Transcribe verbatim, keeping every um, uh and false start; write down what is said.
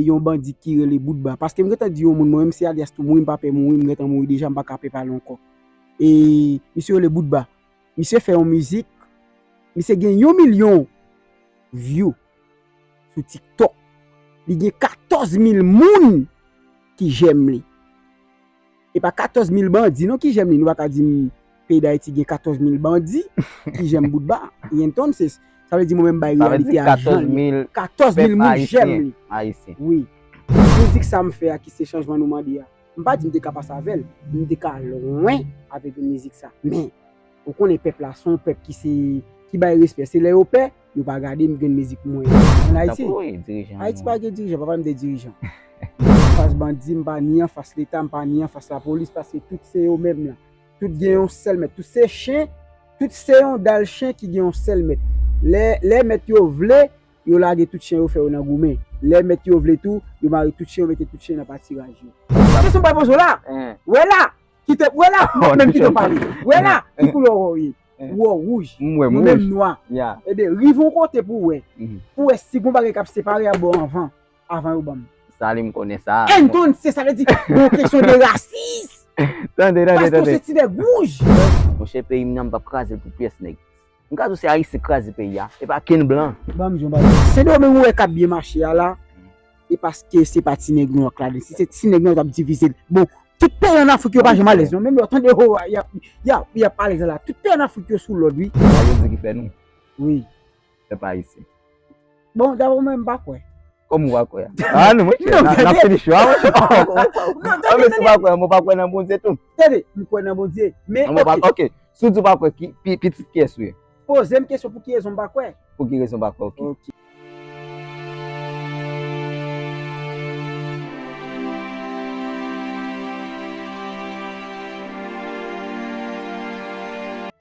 Yon bandi ki rele Boutba. Paske m gentan di yon moun, mwen menm si alyas tou mouri, m pa pè mouri, m gentan mouri deja, m pa ka pè pale ankò. E misye rele Boutba. Misye fè yon mizik, misye gen yon milyon view sou TikTok. Li gen katòz mil moun ki jèm li. E pa katòz mil bandi non ki jèm li. Nou pa ka di m peyi Dayiti gen katòz mil bandi ki jèm Boutba. Entonces, sa vle di mwen menm bay reyalite a jan li. Katòz mil moun jèm li. Wi. Mizik sa m fè a ki se chanjman nou mande a. M pa di m te ka pase avè l. M te ka lwen avèk mizik sa. Men, ou konnen pèp la se yon pèp ki se, ki bay respè. Se lè yo pè, yo pa gade m grenn mizik mwen. Ann Ayiti. Ayiti pa gen dirijan, papa m te dirijan. Anfas bandi, m pa ni anfas Leta, m pa ni anfas lapolis, paske tout se yo menm la. Tout gen yon sèl mèt. Tout se chen, tout se yon dal chen ki gen yon sèl mèt. Lè, lè mèt yo vle, yo lage tout chen yo fè yo nan goumen. Lè mèt yo vle tou, yo mare tout chen, yo mete tout chen nan patiraj yo. Kesyon m pral poze w la. Wè la, ki te, wè la, menm ki te pale. Wè la, ki koulè w ye? Ou wè w wouj. Nou menm nwa. Ebyen, rive yon kote pou w wè. Pou w wè si gon bagay k ap separe a bò anvan, avan yo ban m. Sa li m konnen sa. Entonces, sa vle di, gon kesyon de rasis. Tande, tande, tande. Paske w se ti nèg wouj. Monchè, peyi m nan, m p ap kraze l pou pyès nèg. M ka di w se Ayisyen k kraze peyi a. E pa kenn blan. Ban m di w yon bagay. Sendomeng ou wè k ap byen mache a la, e paske se pa ti nèg nwa k ladan. Si se ti nèg nwa, yo t ap divize l. Bon, tout peyi ann Afrik yo pa janm alèz non. Menm lè w tande ho, y ap, y ap, y ap alèz la. Tout peyi ann Afrik yo sou lòd, wi. Sa yo di ki fè nou. Wi. Pèp ayisyen. Bon, daprè mwen, m pa kwè. Kòman w pa kwè? A non, monchè, n ap fini cho a, monchè. Non, tande, tande. Si w pa kwè, mwen pa kwè nan Bondye tou. Tande, m kwè nan Bondye. Men, ok. Ok, si w di w pa kwè, ki, pi, pitit kiyès ou ye? Poze m kesyon pou ki rezon m pa kwè. Pou ki rezon w pa kwè, ok. Ok.